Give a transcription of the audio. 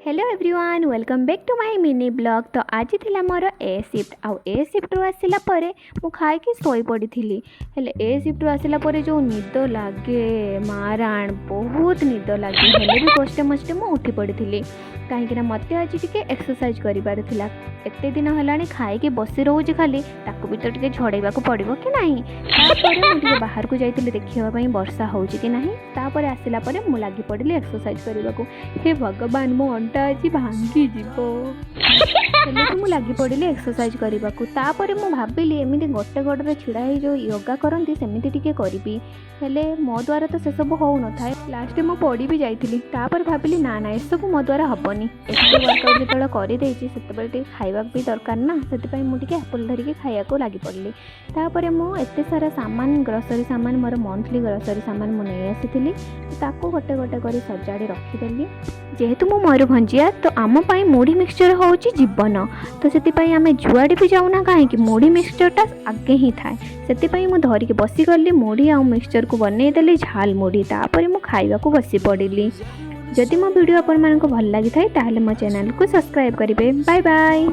Hello everyone, welcome back to my mini vlog. ତ ଆଜି ଥିଲା ମୋର ଏ ସିଫ୍ଟ ଆଉ ଏ ସିଫ୍ଟରୁ ଆସିଲା ପରେ ମୁଁ ଖାଇକି ଶୋଇପଡ଼ିଥିଲି। ହେଲେ ଏ ସିଫ୍ଟରୁ ଆସିଲା ପରେ ଯେଉଁ ନିଦ ଲାଗେ ମାରାଣ, ବହୁତ ନିଦ ଲାଗେ। ହେଲେ ବି କଷ୍ଟେ ମଷ୍ଟେ ମୁଁ ଉଠି ପଡ଼ିଥିଲି, କାହିଁକିନା ମୋତେ ଆଜି ଟିକେ ଏକ୍ସରସାଇଜ୍ କରିବାର ଥିଲା। ଏତେ ଦିନ ହେଲାଣି ଖାଇକି ବସି ରହୁଛି ଖାଲି, ତାକୁ ବି ତ ଟିକେ ଝଡ଼େଇବାକୁ ପଡ଼ିବ କି ନାହିଁ? ତାପରେ ମୁଁ ଟିକେ ବାହାରକୁ ଯାଇଥିଲି ଦେଖିବା ପାଇଁ ବର୍ଷା ହେଉଛି କି ନାହିଁ। ତାପରେ ଆସିଲା ପରେ ମୁଁ ଲାଗି ପଡ଼ିଲି ଏକ୍ସରସାଇଜ୍ କରିବାକୁ। ହେ ଭଗବାନ, ମୋ ଅଣ୍ଟା ଆଜି ଭାଙ୍ଗିଯିବ। ହେଲେ ବି ମୁଁ ଲାଗି ପଡ଼ିଲି ଏକ୍ସରସାଇଜ୍ କରିବାକୁ। ତାପରେ ମୁଁ ଭାବିଲି, ଏମିତି ଗୋଟେ ଗୋଡ଼ରେ ଛିଡ଼ା ହେଇ ଯେଉଁ ୟୋଗା କରନ୍ତି, ସେମିତି ଟିକେ କରିବି। ହେଲେ ମୋ ଦ୍ୱାରା ତ ସେସବୁ ହେଉନଥାଏ। ଲାଷ୍ଟରେ ମୁଁ ପଡ଼ି ବି ଯାଇଥିଲି। ତାପରେ ଭାବିଲି, ନା ନା, ଏସବୁ ମୋ ଦ୍ୱାରା ହେବନି। ଏତେ ୱାର୍କଆଉଟ୍ ଯେତେବେଳେ କରିଦେଇଛି, ସେତେବେଳେ ଟିକେ ଖାଇବାକୁ ବି ଦରକାର ନା। ସେଥିପାଇଁ ମୁଁ ଟିକେ ଆପଲ୍ ଧରିକି ଖାଇବାକୁ ଲାଗି ପଡ଼ିଲି। ତାପରେ ମୁଁ ଏତେ ସାରା ସାମାନ, ଗ୍ରୋସରୀ ସାମାନ, ମୋର ମନ୍ଥଲି ଗ୍ରୋସରୀ ସାମାନ ମୁଁ ନେଇ ଆସିଥିଲି। ତାକୁ ଗୋଟେ ଗୋଟେ କରି ସଜାଡ଼ି ରଖିଦେଲି। ଯେହେତୁ ମୁଁ ମୟୂରଭଞ୍ଜିଆ, ତ ଆମ ପାଇଁ ମୁଢ଼ି ମିକ୍ସଚର୍ ହେଉଛି ଜୀବନ। ତ ସେଥିପାଇଁ ଆମେ ଯୁଆଡ଼େ ବି ଯାଉନା କାହିଁକି, ମୁଢ଼ି ମିକ୍ସଚର୍ଟା ଆଗେ ହିଁ ଥାଏ। ସେଥିପାଇଁ ମୁଁ ଧରିକି ବସିଗଲି ମୁଢ଼ି ଆଉ ମିକ୍ସଚର୍କୁ, ବନେଇଦେଲି ଝାଲ ମୁଢ଼ି। ତାପରେ ମୁଁ ଖାଇବାକୁ ବସି ପଡ଼ିଲି। ଯଦି ମୋ ଭିଡ଼ିଓ ଆପଣମାନଙ୍କୁ ଭଲ ଲାଗିଥାଏ, ତାହେଲେ ମୋ ଚ୍ୟାନେଲକୁ ସବସ୍କ୍ରାଇବ୍ କରିବେ। Bye bye.